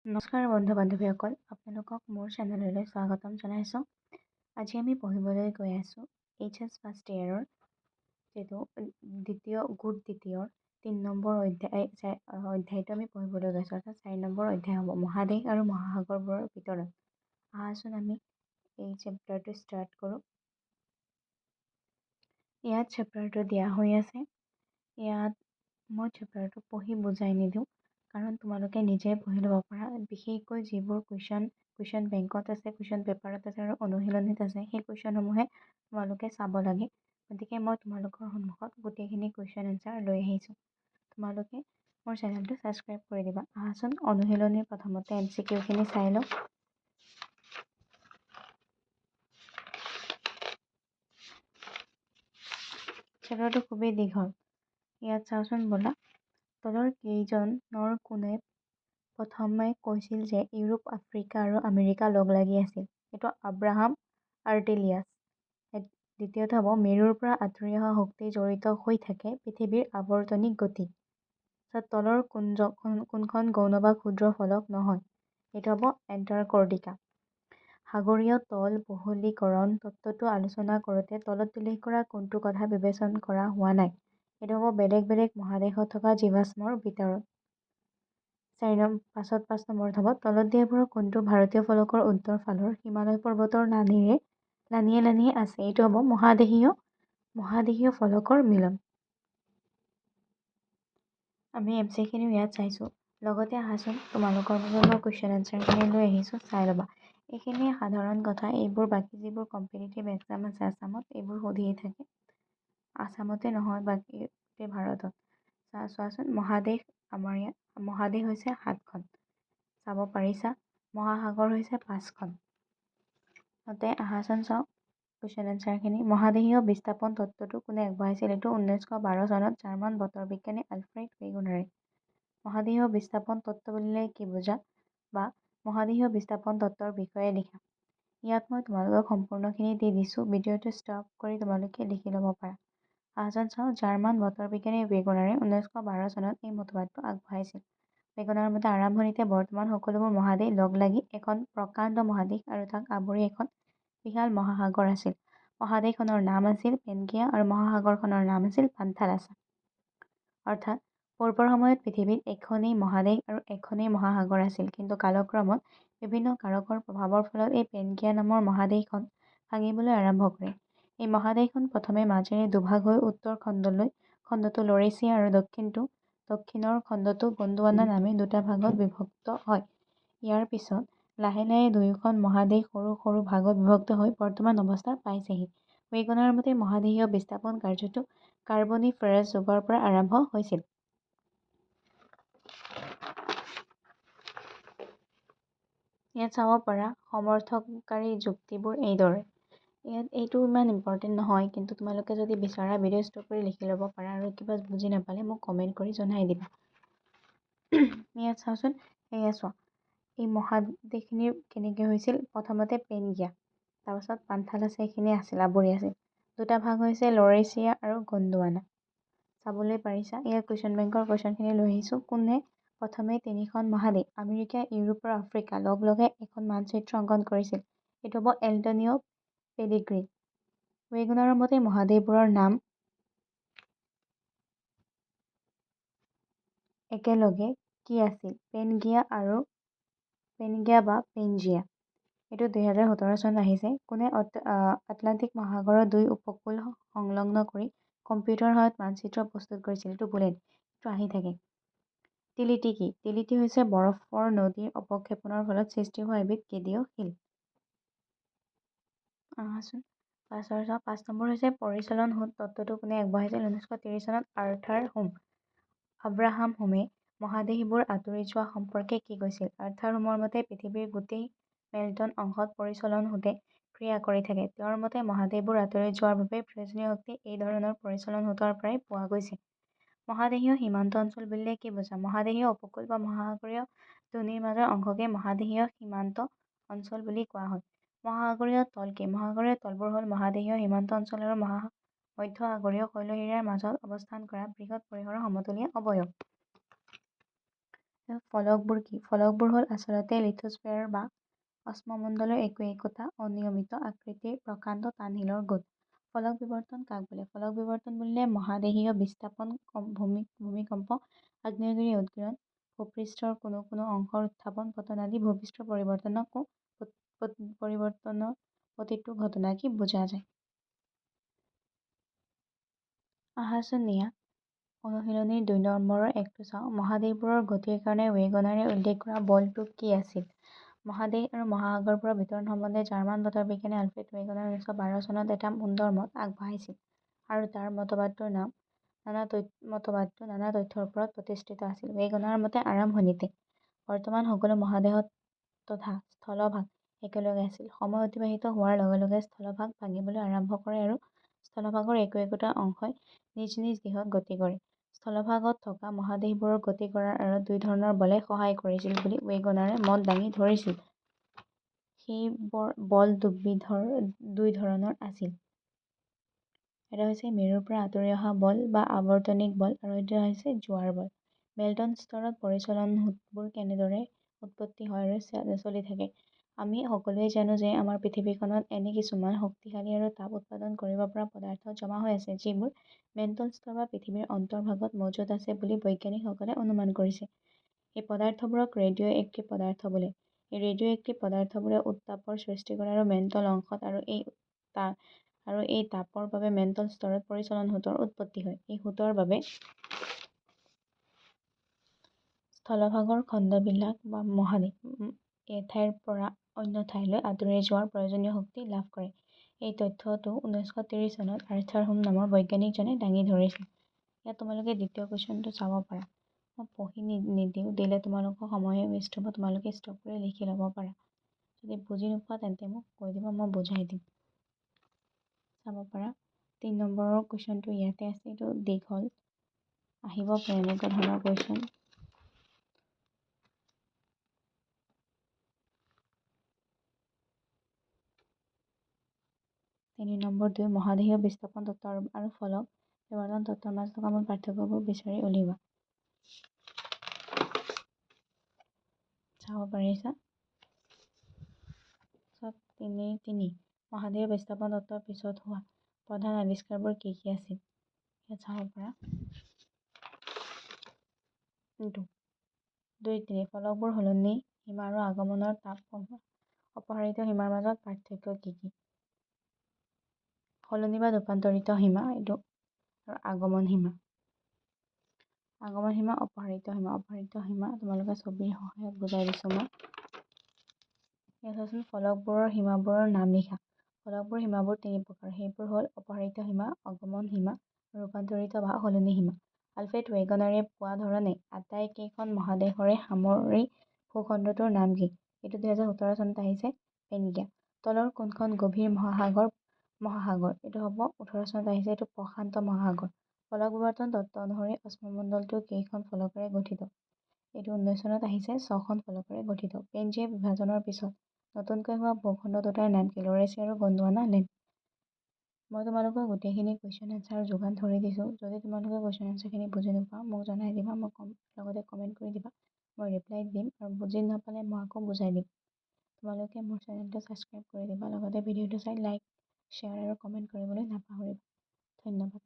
নমস্কাৰ বন্ধু বান্ধৱীসকল, আপোনালোকক মোৰ চেনেললৈ স্বাগতম জনাইছোঁ। আজি আমি পঢ়িবলৈ গৈ আছোঁ এইচ এছ ফাৰ্ষ্ট ইয়েৰৰ যিটো দ্বিতীয় গোট দ্বিতীয়ৰ 3 নম্বৰ অধ্যায়, অধ্যায়টো আমি পঢ়িবলৈ গৈছোঁ, অৰ্থাৎ 4 নম্বৰ অধ্যায় হ'ব মহাদেশ আৰু মহাসাগৰবোৰৰ ভিতৰত। আহাচোন আমি এই চেপ্টাৰটো ষ্টাৰ্ট কৰোঁ। ইয়াত চেপ্টাৰটো দিয়া হৈ আছে। ইয়াত মই চেপ্টাৰটো পঢ়ি বুজাই নিদিওঁ, কাৰণ তোমালোকে নিজে পঢ়ি ল'ব পাৰা। বিশেষকৈ যিবোৰ কুৱেশ্যন বেংকত আছে, কুৱেশ্যন পেপাৰত আছে আৰু অনুশীলনীত আছে, সেই কুৱেশ্যনসমূহে তোমালোকে চাব লাগে। গতিকে মই তোমালোকৰ সন্মুখত গোটেইখিনি কুৱেশ্যন এনচাৰ লৈ আহিছোঁ। তোমালোকে মোৰ চেনেলটো ছাবস্ক্ৰাইব কৰি দিবা। আহাচোন অনুশীলনীৰ প্ৰথমতে এম চি কিউখিনি চাই লওঁ। চেপ্টাৰটো খুবেই দীঘল। ইয়াত চাওঁচোন ব'লা, তলৰ কেইজনৰ কোনে প্ৰথমে কৈছিল যে ইউৰোপ, আফ্ৰিকা আৰু আমেৰিকা লগ লাগি আছিল? এইটো আব্ৰাহাম আৰ্টেলিয়াছ। দ্বিতীয়তে হ'ব মেৰুৰ পৰা আঁতৰি অহা শক্তি জড়িত হৈ থাকে পৃথিৱীৰ আৱৰ্তনিক গতি। তলৰ কোনখন গৌণ বা ক্ষুদ্ৰ ফলক নহয়? এইটো হ'ব এণ্টাৰ্কটিকা। সাগৰীয় তল বহলীকৰণ তত্ত্বটো আলোচনা কৰোঁতে তলত উল্লেখ কৰা কোনটো কথা বিবেচনা কৰা হোৱা নাই? এইটো হ'ব বেলেগ বেলেগ মহাদেশত থকা জীৱাশ্মৰ বিতৰণ। 5 নম্বৰত হ'ব তলত দিয়াবোৰৰ কোনটো ভাৰতীয় ফলকৰ উত্তৰ ফালৰ হিমালয় পৰ্বতৰ লানিয়ে লানিয়ে আছে? এইটো হ'ব মহাদেশীয় ফলকৰ মিলন। আমি এম চিখিনিও ইয়াত চাইছোঁ। লগতে আহাচোন তোমালোকৰ বাবে মই কুৱেশ্যন এনচাৰখিনি লৈ আহিছোঁ, চাই ল'বা। এইখিনি সাধাৰণ কথা, এইবোৰ বাকী যিবোৰ কম্পিটিটিভ এক্সাম আছে আছামত এইবোৰ সুধিয়ে থাকে, আছামতে নহয় বাকী গোটেই ভাৰতত। চোৱাচোন মহাদেশ, আমাৰ ইয়াত মহাদেশ হৈছে 7খন, চাব পাৰিছা। মহাসাগৰ হৈছে 5খন। তাতে আহাচোন চাওঁ কুৱেশ্যন এনচাৰখিনি। মহাদেশীয় বিস্থাপন তত্ত্বটো কোনে আগবঢ়াইছিল? এইটো 1912 চনত জাৰ্মান বতৰ বিজ্ঞানী আলফ্ৰেড ৱেগনাৰে। মহাদেশীয় বিস্থাপন তত্ত্ব বুলিলে কি বুজা বা মহাদেশীয় বিস্থাপন তত্ত্বৰ বিষয়ে লিখা। ইয়াত মই তোমালোকক সম্পূৰ্ণখিনি দি দিছোঁ, ভিডিঅ'টো ষ্টপ কৰি তোমালোকে লিখি ল'ব পাৰা। আহাচোন চাওঁ, জাৰ্মান বতৰ বিজ্ঞানী ৱেগনাৰে 1912 চনত এই মতবাদটো আগবঢ়াইছিল। ৱেগনাৰৰ মতে আৰম্ভণিতে বৰ্তমান সকলোবোৰ মহাদেশ লগ লাগি এখন প্ৰকাণ্ড মহাদেশ আৰু তাক আৱৰি এখন বিশাল মহাসাগৰ আছিল। মহাদেশখনৰ নাম আছিল পেনগিয়া আৰু মহাসাগৰখনৰ নাম আছিল পান্থালাছা। অৰ্থাৎ পূৰ্বৰ সময়ত পৃথিৱীত এখনেই মহাদেশ আৰু এখনেই মহাসাগৰ আছিল, কিন্তু কালক্ৰমত বিভিন্ন কাৰকৰ প্ৰভাৱৰ ফলত এই পেনগিয়া নামৰ মহাদেশখন ভাঙিবলৈ আৰম্ভ কৰে। এই মহাদেশখন প্ৰথমে মাজেৰে দুভাগ হৈ উত্তৰ খণ্ডটো লৰেছিয়া আৰু দক্ষিণৰ খণ্ডটো গণ্ডোৱানা নামে দুটা ভাগত বিভক্ত হয়। ইয়াৰ পিছত লাহে লাহে দুয়োখন মহাদেশ সৰু সৰু ভাগত বিভক্ত হৈ বৰ্তমান অৱস্থা পাইছেহি। ৱেগনাৰৰ মতে মহাদেশীয় বিস্থাপন কাৰ্যটো কাৰ্বনিফেৰাছ যুগৰ পৰা আৰম্ভ হৈছিল। ইয়াত চাব পাৰা সমৰ্থনকাৰী যুক্তিবোৰ এইদৰে। ইয়াত এইটো ইমান ইম্পৰ্টেণ্ট নহয়, কিন্তু তোমালোকে যদি বিচৰা ভিডিঅ' ষ্টপ কৰি লিখি ল'ব পাৰা আৰু কিবা বুজি নাপালে মোক কমেণ্ট কৰি জনাই দিবা। ইয়াত চাওঁচোন, এয়া চোৱা এই মহাদেশখিনি কেনেকৈ হৈছিল। প্ৰথমতে পেনগিয়া, তাৰপাছত পান্থালাছা এইখিনি আছিল, আৱৰি আছিল। দুটা ভাগ হৈছে লৰেছিয়া আৰু গণ্ডোৱানা। চাবলৈ পাৰিছা। ইয়াৰ কুৱেশ্যন বেংকৰ কুৱেশ্যনখিনি লৈ আহিছোঁ। কোনে প্ৰথমে তিনিখন মহাদেশ আমেৰিকা, ইউৰোপ আৰু আফ্ৰিকা লগ লগাই এখন মানচিত্ৰ অংকন কৰিছিল? এইটো হ'ব এণ্টনিঅ' পেলিগ্ৰিন। ৱেগনাৰৰ মতে মহাদেশবোৰৰ নাম একেলগে কি আছিল? পেনগিয়া বা পেনজিয়া। এইটো 2017 চনত আহিছে। কোনে আটলাণ্টিক মহাসাগৰৰ দুই উপকূল সংলগ্ন কৰি কম্পিউটাৰৰ সহায়ত মানচিত্ৰ প্ৰস্তুত কৰিছিল? এইটো বুলেট, এইটো আহি থাকে। টিলিটি কি? টিলিটি হৈছে বৰফৰ নদীৰ অৱক্ষেপণৰ ফলত সৃষ্টি হোৱা এবিধ গেদীয় শিল। আহাচোন পাছৰ চাওঁ। 5 নম্বৰ হৈছে পৰিচলন সোঁত তত্ত্বটো কোনে আগবঢ়াইছিল? 1930 চনত আৰ্থাৰ হুম। আব্ৰাহাম হুমে মহাদেশবোৰ আঁতৰি যোৱা সম্পৰ্কে কি কৈছিল? আৰ্থাৰ হুমৰ মতে পৃথিৱীৰ গোটেই মেল্টন অংশত পৰিচলন সোঁতে ক্ৰিয়া কৰি থাকে। তেওঁৰ মতে মহাদেশবোৰ আঁতৰি যোৱাৰ বাবে প্ৰয়োজনীয় শক্তি এই ধৰণৰ পৰিচলন সোঁতৰ পৰাই পোৱা গৈছে। মহাদেশীয় সীমান্ত অঞ্চল বুলিলে কি বুজা? মহাদেশীয় উপকূল বা মহাসাগৰীয় দ্ৰোণীৰ মাজৰ অংশকে মহাদেশীয় সীমান্ত অঞ্চল বুলি কোৱা হয়। মহাসাগৰীয় তল কি? মহাসাগৰীয় তলবোৰ হ'ল মহাদেশীয় সীমান্ত অঞ্চল আৰু মধ্যসাগৰীয় শৈলশিৰাৰ মাজত অৱস্থান কৰা বৃহৎ পৰিসৰৰ সমতলীয়া অৱয়ব। ফলকবোৰ কি? ফলকবোৰ হ'ল আচলতে লিথোস্ফেয়াৰ বা অশ্মমণ্ডলৰ একো একোটা অনিয়মিত আকৃতিৰ প্ৰকাণ্ড টান শিলৰ গোট। ফলক বিৱৰ্তন কাক বোলে? ফলক বিৱৰ্তন বুলিলে মহাদেশীয় বিস্থাপন, ভূমিকম্প, আগ্নেয়গিৰি উদগীৰণ, ভূপৃষ্ঠৰ কোনো কোনো অংশৰ উত্থাপন পতন আদি ভূপৃষ্ঠৰ পৰিৱৰ্তনৰ প্ৰতিটো ঘটনাকে বুজা যায়। আহাচোন নিয়া অনুশীলনীৰ 2 নম্বৰৰ একটো চাওঁ। মহাদেশবোৰৰ গতিৰ কাৰণে ৱেগনাৰে উল্লেখ কৰা বলটো কি আছিল? মহাদেশ আৰু মহাসাগৰবোৰৰ বিতৰণ সম্বন্ধে জাৰ্মান বতৰ বিজ্ঞানী আলফ্ৰেড ৱেগনাৰে 1912 চনত এটা সুন্দৰ মত আগবঢ়াইছিল আৰু তাৰ মতবাদটো নানা তথ্যৰ ওপৰত প্ৰতিষ্ঠিত আছিল। ৱেগনাৰৰ মতে আৰম্ভণিতে বৰ্তমান সকলো মহাদেশ তথা স্থলভাগ একেলগে আছিল। সময় অতিবাহিত হোৱাৰ লগে লগে স্থলভাগ ভাগিবলৈ আৰম্ভ কৰে আৰু স্থলভাগৰ একো একোটা অংশই নিজ নিজ দিশত গতি কৰে। স্থলভাগত থকা মহাদেশবোৰৰ গতি কৰাৰ আঁৰত দুই ধৰণৰ বলে সহায় কৰিছিল বুলি ৱেগনাৰে মত দাঙি ধৰিছিল। সেই বল দুই ধৰণৰ আছিল। এটা হৈছে মেৰুৰ পৰা আঁতৰি অহা বল বা আৱৰ্তনিক বল আৰু এটা হৈছে জোৱাৰ বল। মেল্টন স্তৰত পৰিচলন সোঁতবোৰ কেনেদৰে উৎপত্তি হয় আৰু চলি থাকে? আমি সকলোৱে জানো যে আমাৰ পৃথিৱীখনত এনে কিছুমান শক্তিশালী আৰু তাপ উৎপাদন কৰিব পৰা পদাৰ্থ জমা হৈ আছে, যিবোৰ মেণ্টল স্তৰ বা পৃথিৱীৰ অন্তৰ্ভাগত মজুত আছে বুলি বৈজ্ঞানিকসকলে অনুমান কৰিছে। এই পদাৰ্থবোৰক ৰেডিঅ' এক্টিভ পদাৰ্থ বোলে। এই ৰেডিঅ' এক্টিভ পদাৰ্থবোৰে উত্তাপৰ সৃষ্টি কৰে আৰু মেণ্টল অংশত আৰু এই তাপৰ বাবে মেণ্টল স্তৰত পৰিচলন সোঁতৰ উৎপত্তি হয়। এই সোঁতৰ বাবে স্থলভাগৰ খণ্ডবিলাক বা মহাদেশ এঠাইৰ পৰা অন্য ঠাইলৈ আঁতৰি যোৱাৰ প্ৰয়োজনীয় শক্তি লাভ কৰে। এই তথ্যটো 1930 চনত আৰ্থাৰ হুম নামৰ বৈজ্ঞানিকজনে দাঙি ধৰিছিল। ইয়াত তোমালোকে দ্বিতীয় কুৱেশ্যনটো চাব পাৰা। মই পঢ়ি নিদিওঁ, দিলে তোমালোকৰ সময়হে ৱেষ্ট হ'ব। তোমালোকে ষ্টপ কৰি লিখি ল'ব পাৰা। যদি বুজি নোপোৱা তেন্তে মোক কৈ দিবা, মই বুজাই দিম। চাব পাৰা 3 নম্বৰৰ কুৱেশ্যনটো ইয়াতে আছে। এইটো দীঘল আহিব পাৰে এনেকুৱা ধৰণৰ কুৱেশ্যন। 3 নম্বৰ 2 মহাদেশীয় বিস্থাপন তত্ত্ব আৰু ফলক বিৱৰ্তন তত্ত্বৰ মাজত থকা মূল পাৰ্থক্যবোৰ বিচাৰি উলিওৱা। চাব পাৰিছা? 3.3 মহাদেশীয় বিস্থাপন তত্ত্বৰ পিছত হোৱা প্ৰধান আৱিষ্কাৰবোৰ কি কি আছিল? ইয়াত চাব পাৰা। 2.3 ফলকবোৰ সলনি সীমা আৰু আগমনৰ তাপ অপসাৰিত সীমাৰ মাজত পাৰ্থক্য কি কি? সলনি বা ৰূপান্তৰিত সীমা এইটো আৰু আগমন সীমা। আগমন সীমা, অপসাৰিত সীমা। অপসাৰিত সীমা তোমালোকে ছবিৰ সহায়ত বুজাই দিছোঁ মই। ইয়াত চোৱাচোন, ফলকবোৰৰ সীমাবোৰৰ নাম লিখা। ফলকবোৰৰ সীমাবোৰ তিনি প্ৰকাৰৰ। সেইবোৰ হ'ল অপসাৰিত সীমা, আগমন সীমা আৰু ৰূপান্তৰিত বা সলনি সীমা। আলফ্ৰেড ৱেগনাৰে পোৱা ধৰণে আটাইকেইখন মহাদেশৰে সামৰি ভূখণ্ডটোৰ নাম কি? এইটো 2017 চনত আহিছে, পেনগিয়া। তলৰ কোনখন গভীৰ মহাসাগৰ? এইটো হ'ব 18 চনত আহিছে, এইটো প্ৰশান্ত মহাসাগৰ। ফলক বিৱৰ্তন তত্ত্ব অনুসৰি অশ্মমণ্ডলটো কেইখন ফলকেৰে গঠিত? এইটো 19 চনত আহিছে, 6খন ফলকেৰে গঠিত। পেনজিয়া বিভাজনৰ পিছত নতুনকৈ হোৱা ভূখণ্ড দুটাৰ নাম কি? লৰেছিয়া আৰু গণ্ডৱানা লেণ্ড। মই তোমালোকক গোটেইখিনি কুৱেশ্যন এনচাৰ যোগান ধৰি দিছোঁ। যদি তোমালোকে কুৱেশ্যন এনচাৰখিনি বুজি নোপোৱা মোক জনাই দিবা, মই লগতে কমেণ্ট কৰি দিবা, মই ৰিপ্লাই দিম। আৰু বুজি নাপালে মই আকৌ বুজাই দিম। তোমালোকে মোৰ চেনেলটো ছাবস্ক্ৰাইব কৰি দিবা, লগতে ভিডিঅ'টো চাই লাইক, শ্বেয়াৰ আৰু কমেণ্ট কৰিবলৈ নাপাহৰিবা। ধন্যবাদ।